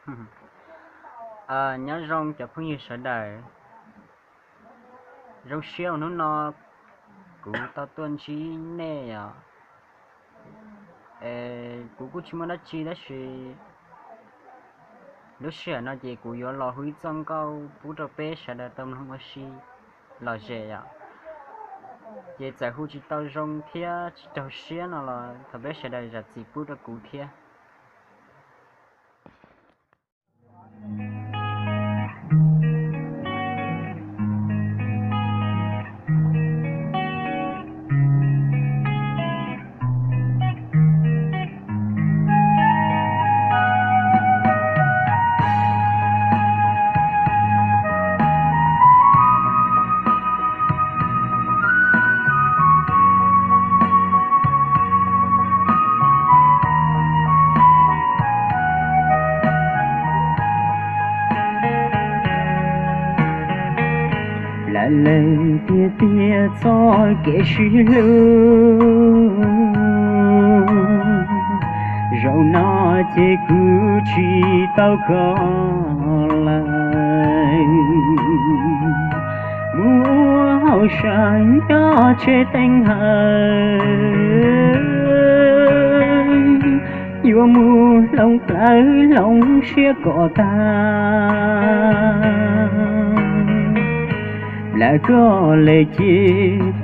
Nyob zoo cov phooj ywg sawv daws, zoo siab uas hnub no kuv tau tuaj ntsib nej os. Kuv kuj tsis muaj dab tsi tab sis lub sij hawm no ces kuv yuav los hu ib txoj nkauj pub rau peb sawv daws tau mloog ua si lom zem os. Ces txawm hu tsis tau zoo thiab tsis raug siab no los thov peb sawv daws zam txim pub rau kuv thiab. Plam lawm tiag tiag txoj kev sib hlub, zaum no ces kuv tsis tau koj lawm. Mus ua hauj sam nyob tsev teev hawm, yuav mus hloov plawv hloov siab kom tag. Plam koj lawm ces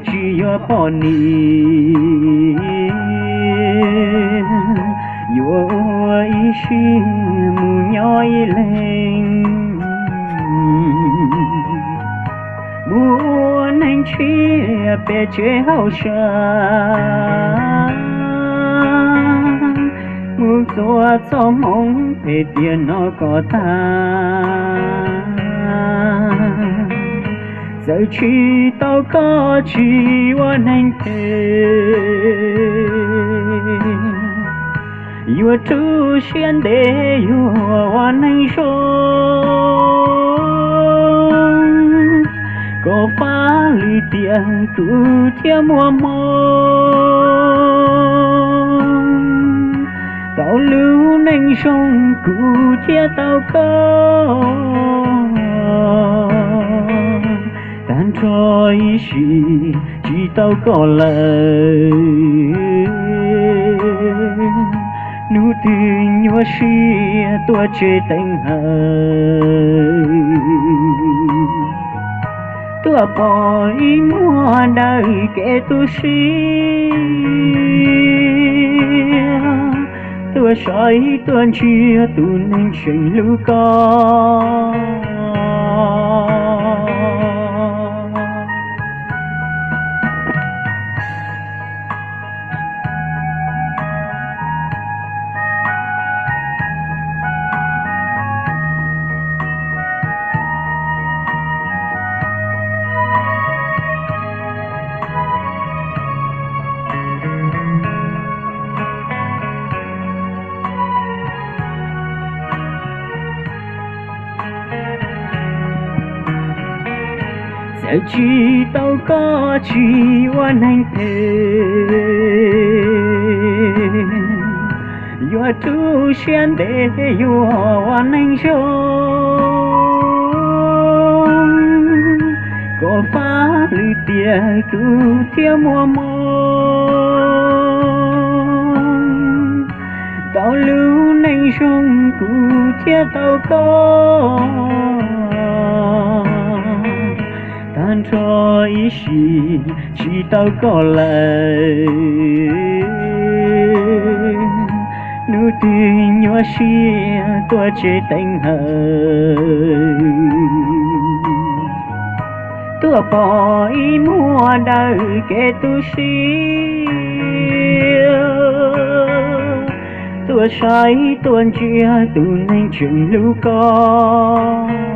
tsis yuav poj niam, yuav ua ib sim mus nyob ib leeg. Mus ua neeg tshiab pem tsev hauj sam, mus tua txoj hmoov phem tiam no kom tag. Txawm tsis tau koj tsis ua neeg phem, yuav rub siab ntev yuav ua neeg zoo, kom faj lwm tiam kuv thiaj muaj hmoo. Tau lub neej zoo kuv thiaj tau koj, tag nrho ib sim tsis tau koj lawm. Hnub twg nyuaj siab tuaj tsev teev hawm, tuaj pom ib muag dawm kev tu siab, tuaj saib tuaj ntsia tus neeg tseem hlub koj. Txawm tsis tau koj tsis ua neeg phem, yuav rub siab ntev yuav ua neeg zoo, kom faj lwm tiam kuv thiaj muaj hmoo. Tau lub neej zoo kuv thiaj tau koj, tag nrho ib sim tsis tau koj lawm. Hnub twg nyuaj siab tuaj tsev teev hawm, tuaj pom ib muag dawm kev tu siab, tuaj saib tuaj ntsia tus neeg tseem hlub koj.